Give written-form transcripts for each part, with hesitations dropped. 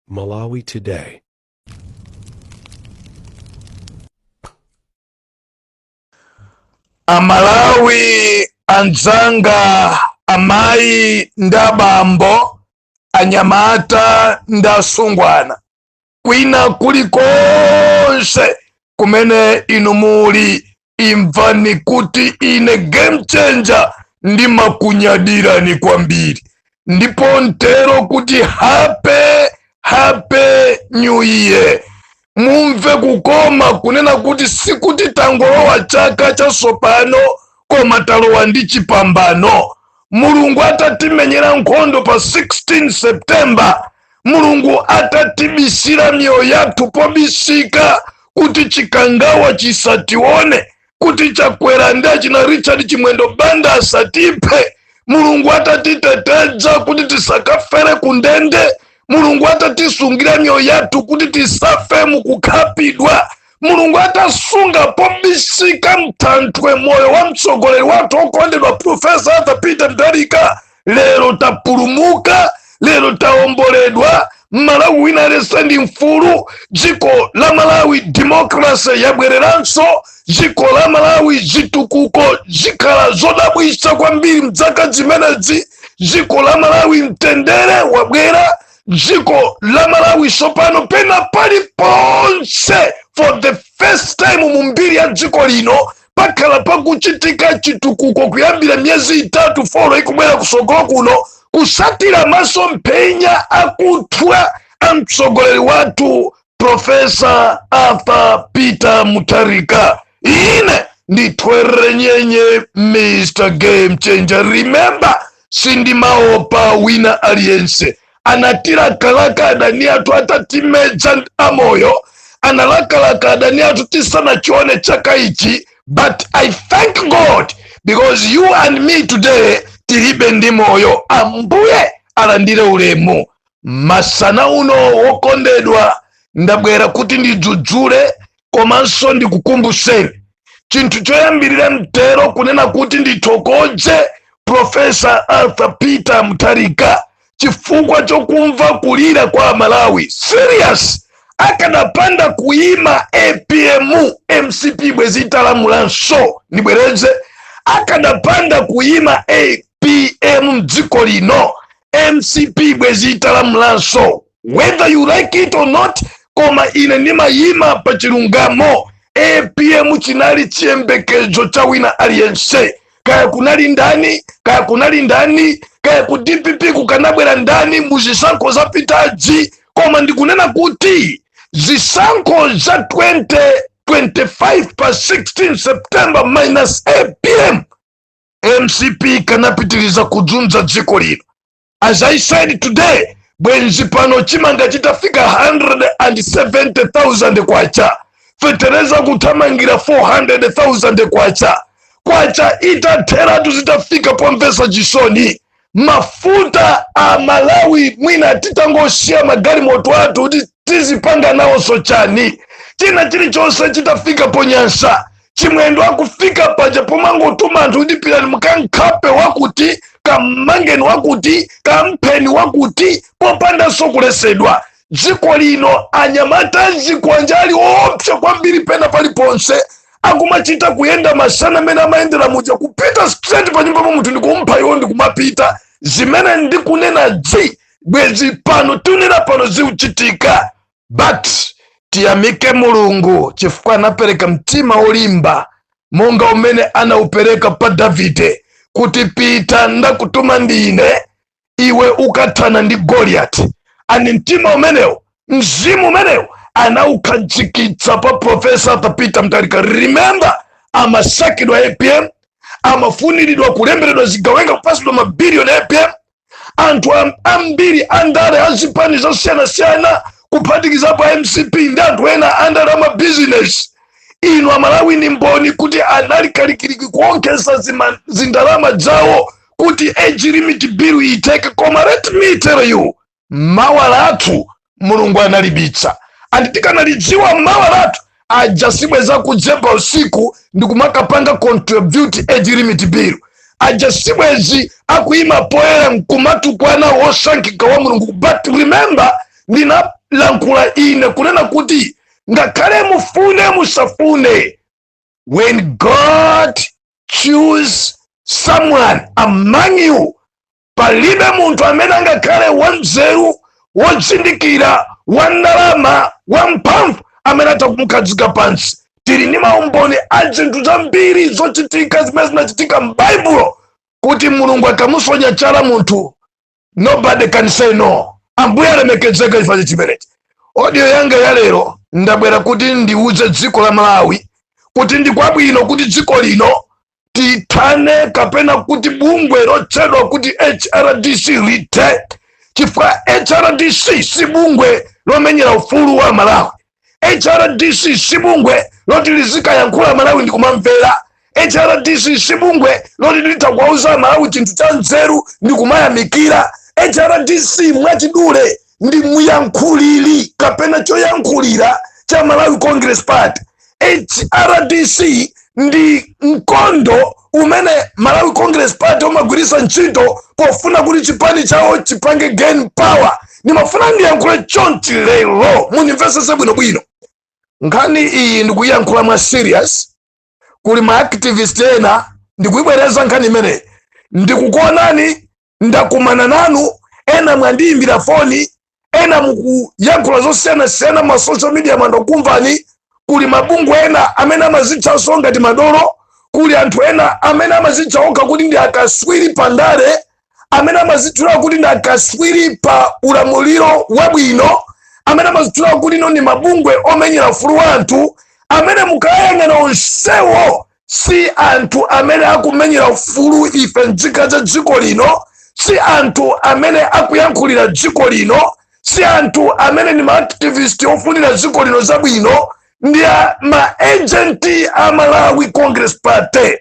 Malawi Today. Amalawi anzanga, amayi ndi abambo, anyamata ndi asungwana, kwina kulikonse kumene inu muli, imvani kuti ine Game Changer ndimakunyadirani kwambiri, ndipo ntero kuti happy, happy new year. Mumve kukoma kunena kuti sikuti tangolowa chaka chatsopano, koma talowa ndi chipambano. Mulungu atatimenyera nkhondo pa 16 September, Mulungu atatibisira miyoyo yathu pobisika kuti Chikangawa chisatione, kuti Chakwera ndi achina Richard Chimwendo Banda asatiphe, Mulungu atatitetedza kuti tisakafere kundende, Mulungu atatisungira miyoyo yathu kuti tisafe mukukhapidwa, Mulungu atasunga pobisika mthanthwe moyo wa mtsogoleri wathu okondedwa Profesa Arthur Peter Mutharika, lero tapulumuka, lero taomboledwa. Malawi wina aliyense ndi mfulu. Dziko la Malawi democracy yabwereranso. Dziko la Malawi zitukuko zikhala zodabwitsa kwambiri mdzaka zimenezi. Dziko la Malawi mtendere wabwera. Dziko la Malawi tsopano pena paliponse, for the first time mu mbiri ya dziko lino, pakhala pakuchitika chitukuko kuyambira miyezi 3, 4 ikubwera kusogolo kuno, kusatira masomphenya akuthwa a mtsogoleri wathu Profesa Arthur Peter Mutharika. Ine ndithwerenyenye Mr Game Changer. Remember, sindimaopa wina aliyense. Anatilakalaka adani athu atatimedza amoyo, analakalaka adani athu tisanachione chaka ichi, but I thank God because you and me today tilibe ndi moyo. Ambuye alandire ulemu. Masana uno, wokondedwa, ndabwera kuti ndidzudzule komanso ndikukumbuseni chinthu choyambirira. Mtero kunena kuti ndithokoze Profesa Arthur Peter Mutharika chifukwa chokumva kulira kwa Malawi. Serious, akanapanda kuyima APM, MCP bwezi italamulanso. Ndibwereze, akanapanda kuyima APM mdziko lino, MCP bwezi italamulanso, whether you like it or not. Koma ine ndimayima pa chilungamo. APM chinali chiyembekezo cha wina aliyense, kaya kunali ndani, kaya kunali ndani, kaya ku DPP kukanabwera ndani muzisankho zapitazi. Koma ndikunena kuti zisankho za 2025 pa 16 September minus APM, MCP kanapitiriza kudzunza dziko lino. As I said today, bwenzi pano chimanga chitafika 170,000 kwacha, fetereza kuthamangira 400,000 kwacha, kwacha itatheratu, zitafika pomvesa chisoni, mafuta a Malawi mwina titangosiya magalimoto athu kuti tizipanga nawonso chani, china chilichonse chitafika ponyansa. Chimwendo akufika paja pomangotuma anthu kuti pirani mukankhape wakuti, kammangeni wakuti, kampheni wakuti, popandanso kulesedwa. Dziko lino anyamata azikwanja ali opsa kwambiri pena paliponse, akumachita kuyenda masana amene amayendera muja, kupita straight pa nyumba pa munthu ndikumpha iwo ndikumapita. Zimene ndikunena dzi bwezi pano tunena pano zikuchitika. But tiyamike Mulungu chifukwa anapereka mtima olimba monga umene anaupereka pa Davide kuti pita, ndakutuma ndine, iwe ukathana ndi Goliyati. Ani mtima umenewo, mzimu umenewo anaukhazikitsa pa Profesa Arthur Peter Mutharika. Remember, amasakidwa APM, amafuniridwa kulemberedwa zigawenga, kupasidwa mabiliyoni APM. Anthu ambiri andale azipani zosiyanasiyana, kuphatikizapo MCP ndi anthu ena andale amabizinesi, inu Amalawi ni mboni kuti anali kalikiliki kuonkhesa zindalama zawo kuti age limit bill iteke. Koma let me tell you, mawa lathu Mulungu analibitsa, and tikanalidziwa mawa lathu aja sibweza kudzemba usiku ndikumakapanga contribute age limit bill. Aja sibwezi akuyima poyera nkumatukwana wosankhika wa Mulungu. But remember, Ndinalankhula ine kunena kuti ngakhale mufune musafune, when God choose someone among you, palibe munthu amene angakhale wanzeru, wozindikira, wa ndalama, wamphamvu amene atha kumukhazika pansi. Tili ndi maumboni a zinthu zambiri zochitika zimene zinachitika m'Baibulo kuti Mulungu akamusonya chala munthu, nobody can say no. Ambuye alemekezeke chifukwa chimenechi. Audio yanga ya lero, ndabwera kuti ndiuze dziko la Malawi kuti ndi kwabwino kuti dziko lino tithane kapena kuti bungwe lotchedwa kuti HRDC lithe, chifukwa HRDC si bungwe lomenyera ufulu wa Malawi. HRDC si bungwe loti lizikayankhula Malawi ndi kumamvera. HRDC si bungwe loti litha kuwauza Malawi chinthu cha nzeru ndi kumayamikira. HRDC mwachidule ndi muyankhuliri kapena choyankhulira cha Malawi Congress Party. HRDC ndi mkondo umene Malawi Congress Party umagwiritsa ntchito pofuna kuti chipani chawo chipange gain power. Ndimafuna ndiyankhule chonchi lero, mundimvesese bwinobwino. Nkhani iyi ndikuyiyankhula mwa serious. Kuli ma activist ena, ndikuyibwereza nkhani imeneyi, ndikukuonani, ndakumana nanu, ena mwandiyimbira foni, ena mukuyankhula zosiyanasiyana ma social media, mwandokumvani. Kuli mabungwe ena amene amazitchanso ngati madolo, kuli anthu ena amene amazitcha okha kuti ndi akaswiri pa ndale, amene amazitchula kuti ndi akaswiri pa ulamuliro wabwino, amene amazitchula kuti no ndi mabungwe omenyera ufulu wa anthu, amene mukayang'ana onsewo si anthu amene akumenyera ufulu ife nzika za dziko lino, si anthu amene akuyankhulira dziko lino, si anthu amene ndi maactivist ofunira dziko lino zabwino. Ndi maagent a Malawi Congress Party.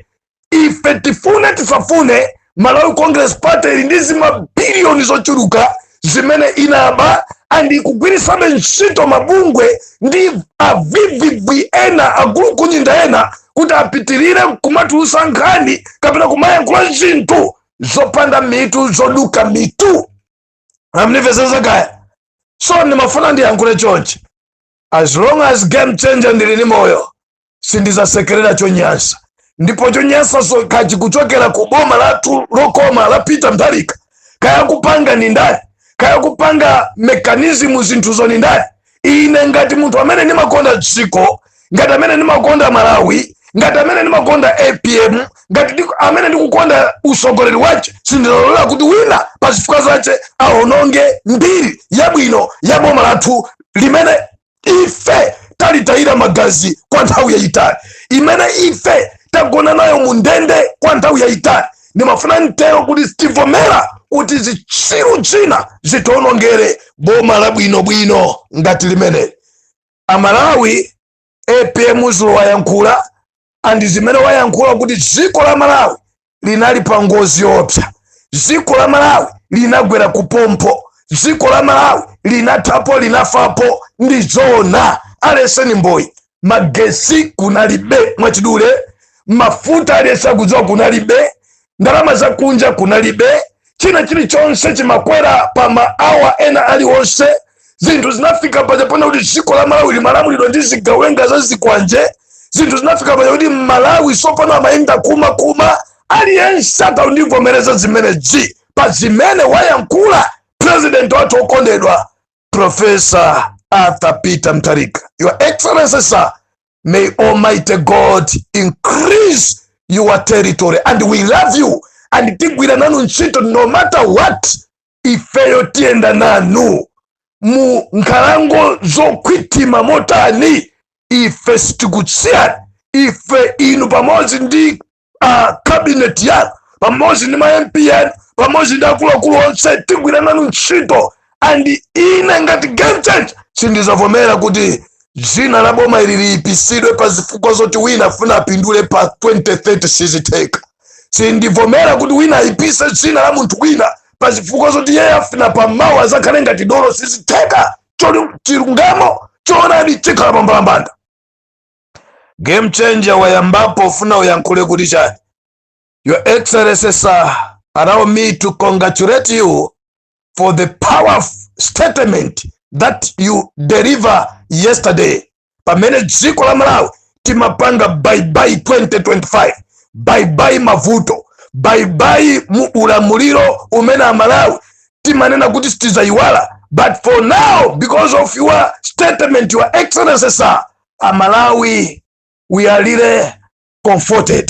Ife tifune tisafune, Malawi Congress Party ili ndi zimabiliyoni zochuluka zimene inaba, and kugwirisabe ntchito mabungwe ndi avivv ena, agulukunyinda ena, kuti apitirire kumatulusa nkhani kapena kumayankhula zinthu zopanda mitu, zoduka mitu. Amnimvesesa kaya? So ndimafuna ndiyankhule chonchi: as long as Game Changer ndili ndi moyo, sindizasekerera chonyansa, ndipo chonyansa so kachikuchokera ku boma lathu lokoma la Peter Mutharika. Kaya kupanga ni ndani, kaya kupanga mechanism zinthuzo ni ndani, ine ngati munthu amene ndimakonda dziko, ngati amene ndimakonda Malawi, ngati amene ndimakonda APM, ngati amene ndikukonda usogoleri wace, sindilolola kuti wina pa zifukwa zace aononge mbiri yabwino ya boma lathu limene ife talitayira magazi kwa nthawi yayitali, imene ife tagona nayo mu ndende kwa nthawi yayitali. Ndimafuna mtero kuti tivomera kuti zitsiru zina zitionongere boma labwinobwino ngati limeneli. Amalawi, APM zulo wayankhula, and zimene wayankhula kuti dziko la Malawi linali pa ngozi yoopsa, dziko la Malawi linagwera kupompo, dziko la Malawi linathapo, linafapo, ndi zona. Aleseni mboyi, magesi kunalibe, mwachidule mafuta alese akudziwa kunalibe, ndalama zakunja kunalibe, china chilichonse chimakwera pa maawa ena aliwonse. Zinthu zinafika paja pona kuti dziko la Malawi limalamulidwa ndi zigawenga za zikwanje. Zinthu zinafika paja kuti Malawi sopano amayenda kumakuma. Aliyense ataundivomereza zimenezi pa zimene wayankhula president wathu okondedwa, Professor Arthur Peter Mutharika. Your Excellency sir, may Almighty God increase your territory, and we love you, and tigwira nanu ntchito no matter what. Ifeyo tiyenda nanu mu nkhalango zokhwitima motani, ife sitikutsiyani. Ife inu pamodzi ndi cabinet yanu, pamodzi ndi ma MP anu, pamodzi ndi akuluakulu onse, tigwira nanu ntchito. And ine ngati Game Changer sindizavomera kuti dzina la boma ili liyipisidwe pa zifukwa zoti wina afuna apindule pa 2030. Sizitheka. Sindivomera kuti wina ayipise dzina la munthu wina pa zifukwa zoti yeye afuna pamawu azakhale ngati dolo. Sizitheka. Chilungamo choonadi chikhala pambalambanda. Game Changer wayambapo, ufuna uyankhule kuti chani? Your Excellency sir, allow me to congratulate you for the powerful statement. that you deliver yesterday, pamene dziko la Malawi timapanga bye bye 2025, bye bye mavuto, bye bye mu ulamuliro umene Amalawi timanena kuti sitizayiwala. But for now, because of your statement, Your Excellency sir, Amalawi, we are really comforted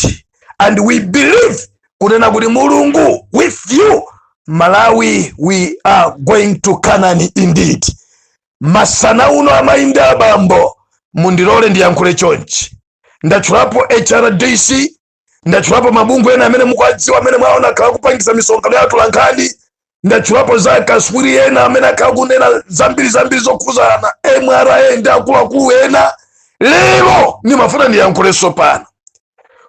and we believe kunena kuti Mulungu, with you, Malawi, we are going to Canaan indeed. Masana uno, amayi ndi abambo, mundilole ndiyankhule chonchi. Ndatchulapo HRDC, ndatchulapo mabungwe ena amene mukuwadziwa, amene mwaona akhala kupangisa misonkhano ya atolankhani. Ndatchulapo za kaswiri ena amene akhala kunena zambiri zambiri zokhuzana MRA ndi akuluakulu ena. Lero ndimafuna ndiyankhulenso pano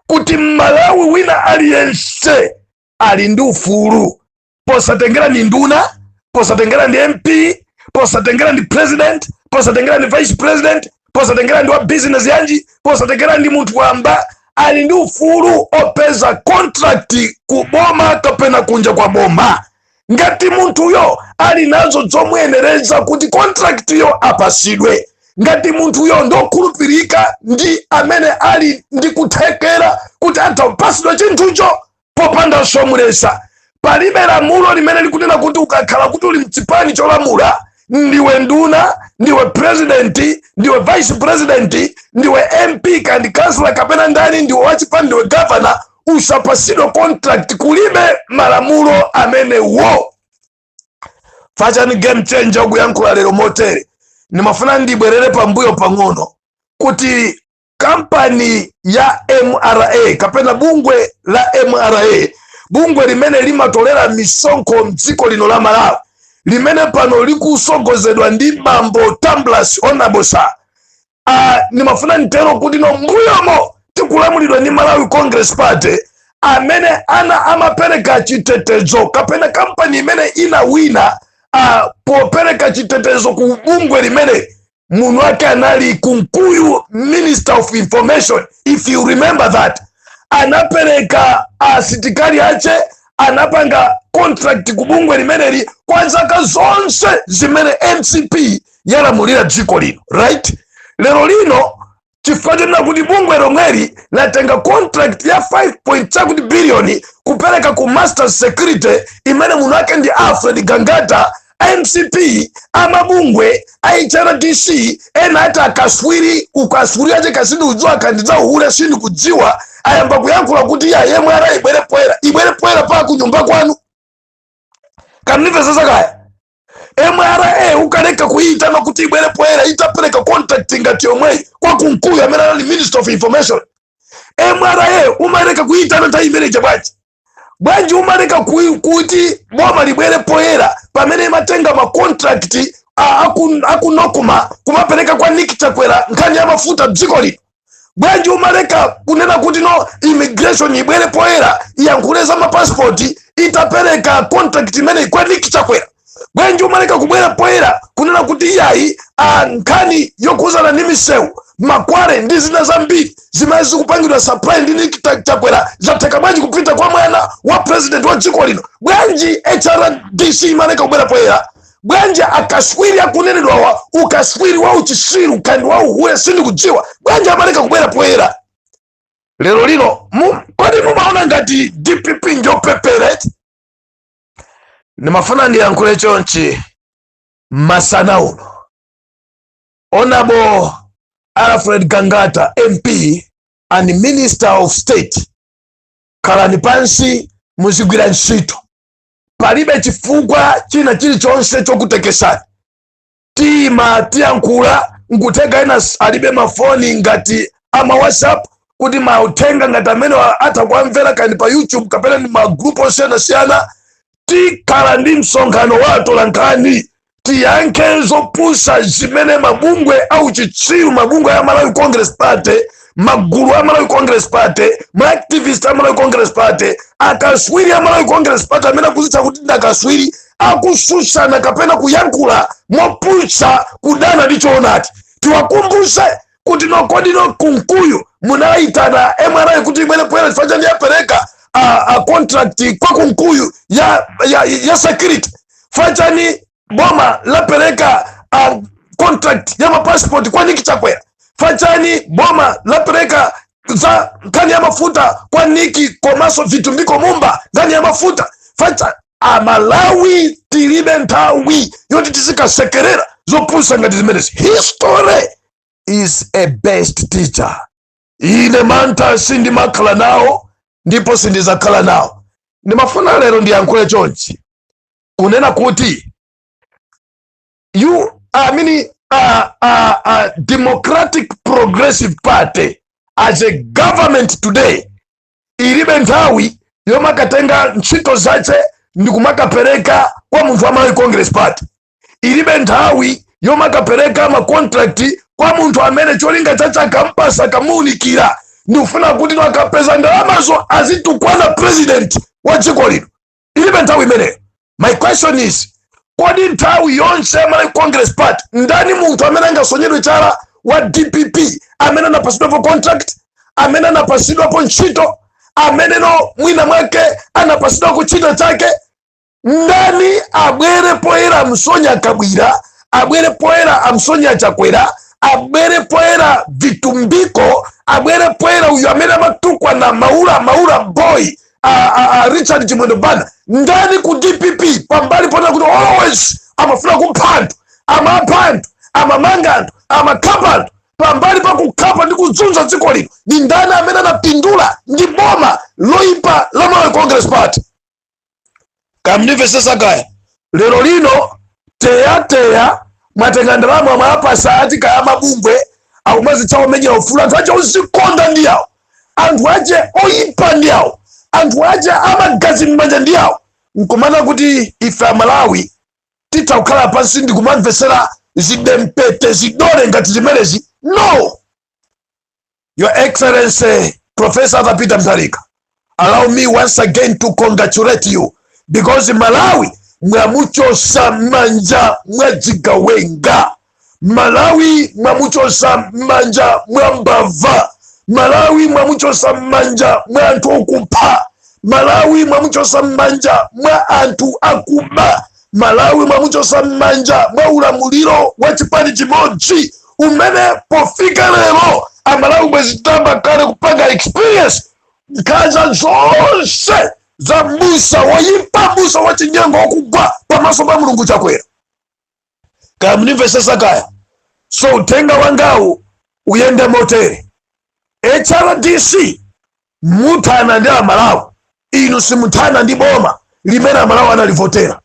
kuti Mmalawi wina aliyense ali ndi ufulu, posatengera ndi nduna, posatengera ndi MP, posatengera ndi president, posatengera ndi vice president, posatengera ndi wa business yanji, posatengera ndi munthu wamba, ali ndi ufulu opeza contract ku boma kapena kunja kwa boma, ngati munthuyo ali nazo zomuyenereza kuti contract yo apasidwe, ngati munthuyo ndokhulupirika ndi amene ali ndi kuthekera kuti atha kupasidwa chinthucho popanda somulesa. Palibe lamulo limene likunena kuti ukakhala kuti uli mchipani cholamula, ndiwe nduna, ndiwe president, ndiwe vice president, ndiwe MP kandi kansila kapena ndani, ndiwe wachipani, ndiwe governor, usapasidwe contract. Kulibe malamulo amene wo. Fachani Game Changer kuyankhula lero motere. Ndimafuna ndibwerere pambuyo pang'ono kuti kampani ya MRA kapena bungwe la MRA, bungwe limene limatolera misonkho mdziko lino la Malawi, limene pano likusogozedwa ndi bambo Tamblas Onabosa, ndimafuna ntero kuti no mbuyomo tikulamulidwa ndi Malawi Congress Party, amene ana amapereka chitetezo kapena kampani imene inawina popereka chitetezo ku bungwe limene munthu wake anali Kunkuyu, Minister of Information, if you remember that. Anapereka asitikali ache, anapanga contract ku bungwe limeneli kwa zaka zonse zimene MCP yalamulira dziko lino, right? Lero lino, chifukwa chonena kuti bungwe lomweli latenga contract ya 5 chakuti billion kupereka ku Masters Security, imene munthu wake ndi Alfred Gangata, MCP, amabungwe a HRDC ena ati akaswiri, ukaswiri ache kasindikudziwa, kandidza uhule sindikudziwa, ayamba kuyankhula kuti ya MRA ibwere poyera. Ibwere poyera pa kunyumba kwanu? Kanimvesesa kaya? MRA ukaleka kuyitana kuti ibwere poyera itapereka contract ngati yomweyi kwa Kunkuyu amene anali Minister of Information. MRA umaleka kuyitana nthawi imeneja bwanji? Bwanji umaleka kuti boma libwere poyera pamene imatenga ma contract akunokuma kumapereka kwa Nick Chakwera nkhani ya mafuta dziko lino? Bwanji umaleka kunena kuti no, immigration ibwere poyera iyankhule za mapasipoti itapereka contract imeneyi kwa Nick Chakwera? Bwanji umaleka kubwera poyera kunena kuti iyayi, nkhani yokhuzana ndi misewu, makware ndi zina zambiri zimene zikupangidwa supply ndi Nick Chakwera zatheka bwanji kupita kwa mwana wa president wa dziko lino? Bwanji HRDC imaleka kubwera poyera? Bwanji akaswiri akunenedwawa, ukaswiri wa uchisiru kandi wa uhule sindikudziwa, bwanji amaleka kubwera poyera? Lero lino kodi mumaona ngati DPP njopepere? Ndimafuna ndiyankhule chonchi masana uno. Honorable Alfred Gangata, MP and Minister of State, khalani pansi, muzigwira ntchito. Palibe chifukwa china chilichonse chokutekesani. Tima tiyankhula nkutheka ena alibe mafoni ngati ama WhatsApp kuti mauthenga ngati amene atha kuamvera kandi pa YouTube kapena ndi magrupu osiyanasiyana. Tikhala ndi msonkhano wa atolankhani, tiyankhe zopusa zimene mabungwe auchitsiru, mabungwe a Malawi Congress Party, magulu a Malawi Congress Party, ma activist a Malawi Congress Party, akaswiri a Malawi Congress Party amene akuzitcha kuti ndi akaswiri, akususana kapena kuyankhula moputsa kudana ndi choonadi. Tiwakumbuse kuti no, kodi no Kunkuyu munayitana MRA kuti ibwere poyera chifukwa chani yapereka a contract kwa Kunkuyu ya security? Chifukwa chani boma lapereka Contract ya mapassport kwa Nick Chakwera fachani? Boma lapereka za nkhani ya mafuta kwa Nick komanso Vitumbiko Mumba, nkhani ya mafuta facha. Amalawi tilibe nthawi yoti tizikasekerera zopusa ngati zimenezi. History is a best teacher. Ine mantha sindimakhala nawo ndipo sindizakhala nawo. Ndimafuna lero ndiyankhule chonchi, kunena kuti you, I mean, Democratic Progressive Party as a government today ilibe nthawi yomakatenga ntchito zace ndikumakapereka kwa munthu wa Malawi Congress Party. Ilibe nthawi yomakapereka macontract kwa munthu amene cholinga chache akampasa, akamuunikira, ndikufuna kuti no akapeza ndalamazo azitukwana president wa dziko lino. Ilibe nthawi imeneyo. My question is, kodi nthawi yonse ya Malawi Congress Party, ndani munthu amene angasonyedwe chala wa DPP amene anapasidwapo contract, amene anapasidwapo ntchito, amene no mwina mwake anapasidwa kuchita chake? Ndani abwere poyera? Msonya Kabwira abwere poyera, amsonya Chakwera abwere poyera, Vitumbiko abwere poyera, uyu amene amatukwa na Maula, Maula boy, a Richard Chimwendo Banda. Ndani ku DPP, pambali pona kuti always amafuna kupha anthu, amapha anthu, amamanga anthu, amakhapa anthu, pambali pa kukhapa ndi kuzunza dziko lino, ndi ndani amene anapindula ndi boma loipa la Malawi Congress Party? Kamndimvesesa kaya? Lero lino teyateya mwatenga ndalama, mwapasa ati kaya mabungwe akumazitcha omenyera ufulu. Anthu ache ozikonda ndi awo, anthu ache oyipa ndi awo, anthu ache amagazi m'manja ndi awo. Nkumana kuti ife Amalawi titha kukhala pansi ndi kumamvesera zidempete, zidole ngati zimenezi? No. Your Excellency Professor Arthur Peter Mutharika, allow me once again to congratulate you, because Malawi mwamuchosa manja mwadzigawenga, Malawi mwamuchosa manja mwa mbava, Malawi mwamuchosa manja mwa anthu okupha, Malawi mwamuchosa manja mwa anthu akuba, Malawi mwamuchosa manja mwa ulamuliro wa chipani chimodzi umene pofika lero Amalawi bwezitamba kale kupanga experience nkhanza zonse za mbusa woyipa, mbusa wachinyengo, wokugwa pamaso pa Mulungu, Chakwera. Kaya mundimvesesa kaya? So uthenga wangawu uyende motere: HRDC muthana ndi Amalawi. Inu simuthana ndi boma limene Amalawi analivotera,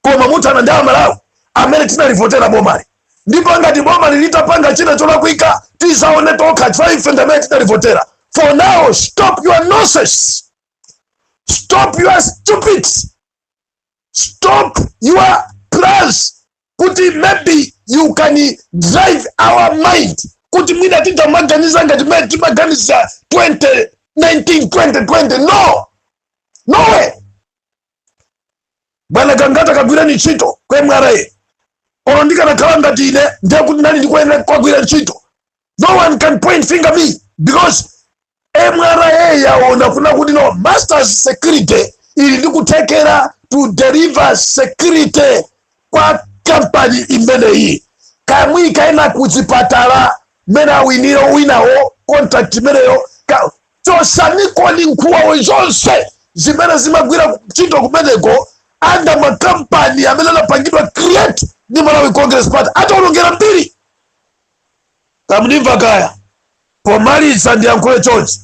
koma muthana ndi Amalawi amene tinalivotera bomali. Ndipo ngati boma lilitapanga china cholakwika, tizaone tokha, chifukwa ife ndi amene tinalivotera. For now, stop your nonsense, stop your stupid, stop your plans kuti maybe you can drive our mind kuti mwina titamaganiza ngati mmene timaganiza 2019, 2020. No, no way. Bwana Gangata, kagwireni ntchito kwa MRA. Olo ndikanakhala ngati ine, ndiye kuti nali ndikuyenera kukagwira ntchito. No one can point finger me, because MRA yaona kuna kuti no, Masters Security ili ndikuthekera to deliver security kwa kampani imeneyi. Kamwika ena kuchipatala mmene awinire winawo contract imeneyo, chosanikoni nkhuwawo zonse zimene zimagwira ntchito kumeneko under makampani amene anapangidwa create ndi Malawi Congress Party, ataonongera mbiri. Kamundimva kaya? Pomaliza ndiyankhule chonchi: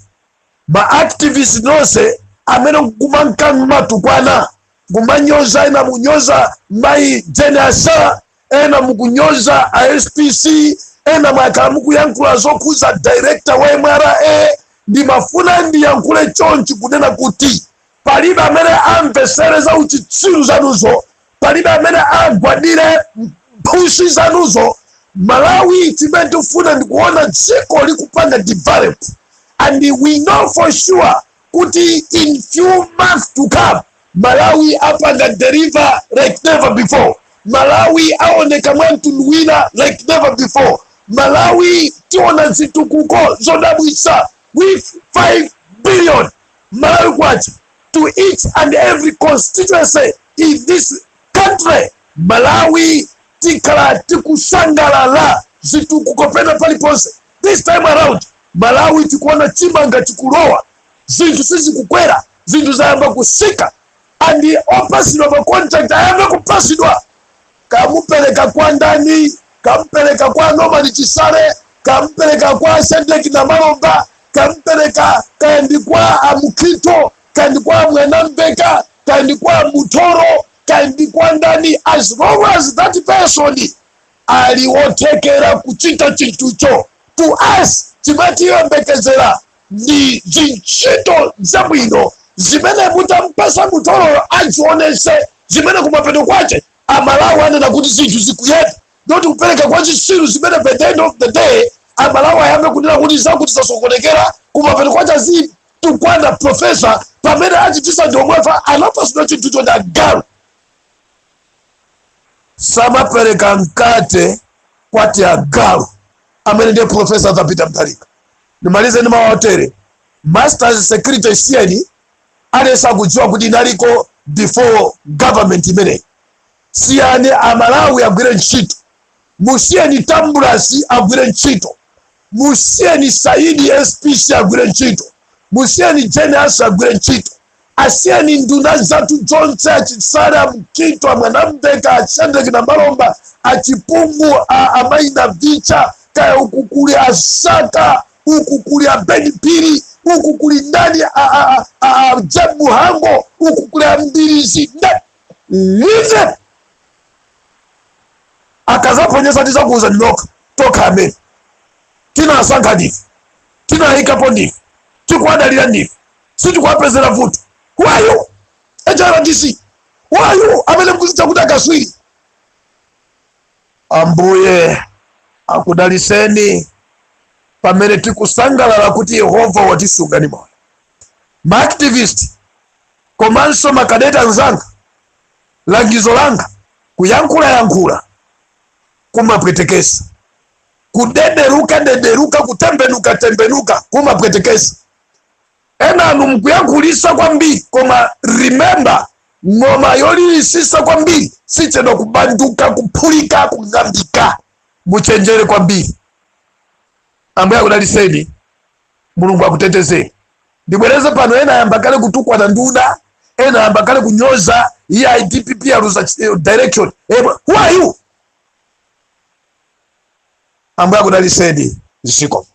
ma activist nonse amene kumanka matukwana, kumanyoza, ena munyoza mayi Jane Ansah, ena mukunyoza a SPC, ena mwakhala mukuyankhula zokhuza director wa MRA, ndimafuna ndiyankhule chonchi kunena kuti palibe amene amvesere za uchitsiru zanuzo, palibe amene agwadire mphusi zanuzo. Malawi chimene tikufuna ndikuona dziko likupanga develop, and we know for sure kuti in few months to come Malawi apanga deliver like never before. Malawi aoneka mwa mtundu wina like never before. Malawi tiona zitukuko zodabwitsa with 5 billion Malawi kwacha to each and every constituency in this country. Malawi Tikhala tikusangalala zitukuko pena paliponse. This time around Malawi tikuona chimanga chikulowa, zinthu sizikukwera, zinthu zayamba kusika, and opasidwa ma contract ayambe kupasidwa. Kamupereka kwa ndani? Kampereka kwa Norman Chisale, kampereka kwa Shadreck Namalomba, kampereka kandi kwa Amukito, kandi kwa Mwanamveka, kandi kwa Mutoro, kandi kwa ndani? As long as that person ali wothekera kuchita chinthucho, to us chimatiyembekezera ndi zintchito zabwino zimene mutampasa Mutoro azionese, zimene kumapeto kwache Amalawi anena kuti zinthu zikuyenda, not kupereka kwa chitsiru zimene by the end of the day Amalawi ayambe kunena kuti zakuti zasokonekera. Kumapeto kwache azitukwana professor pamene achitisa ndi omwefa anapasidwa chinthucho ndi agalu. Samapereka mkate kwati agalu amene ndiye Professor Arthur Mutharika. Ndimalize ndi mawu otere: masters security siyeni, aliyense akudziwa kuti inaliko before government imeneyi. Siyani Amalawi agwire ntchito, musiyeni Tambulasi agwire ntchito, musiyeni Saidi SPC agwire ntchito, musiyeni Jenias agwire ntchito, asiyeni nduna zathu zonse, aChisale, aMkito, aMwanamveka, aShadreck Namalomba, aChipungu, amaina Vicha, kaya uku kuli asaka, uku kuli aBen Phiri, uku kuli ndani, Jabu Muhango, uku kuli ambirizi. Leave. Akazaponyesa tizakuuza ndinoka tokha amene tinasankha ndife, tinayikapo ndife, tikuwadalira ndife, sitikuwapezera vuto. Who are you, HRDC? Who are you amene mkuzitcha kuti akaswiri? Ambuye akudaliseni pamene tikusangalala kuti Yehova watisunga ni moyo. Maactivist komanso makadeti anzanga, langizo langa: kuyankhulayankhula kumapwetekesa, kudederuka dederuka, kutembenuka tembenuka kumapwetekesa. Ena anu mkuyankhulisa kwambiri, koma remember, ng'oma yolilisisa kwambiri sichedwa kubanduka, kuphulika, kung'ambika. Muchenjere kwambiri. Ambuye akudaliseni, Mulungu akutetezeni. Ndibwereze pano, ena ayamba kale kutukwana nduna, ena ayamba kale kunyoza, iye DPP aluza direction. Who are you? Ambuye akudaliseni. Zikomo.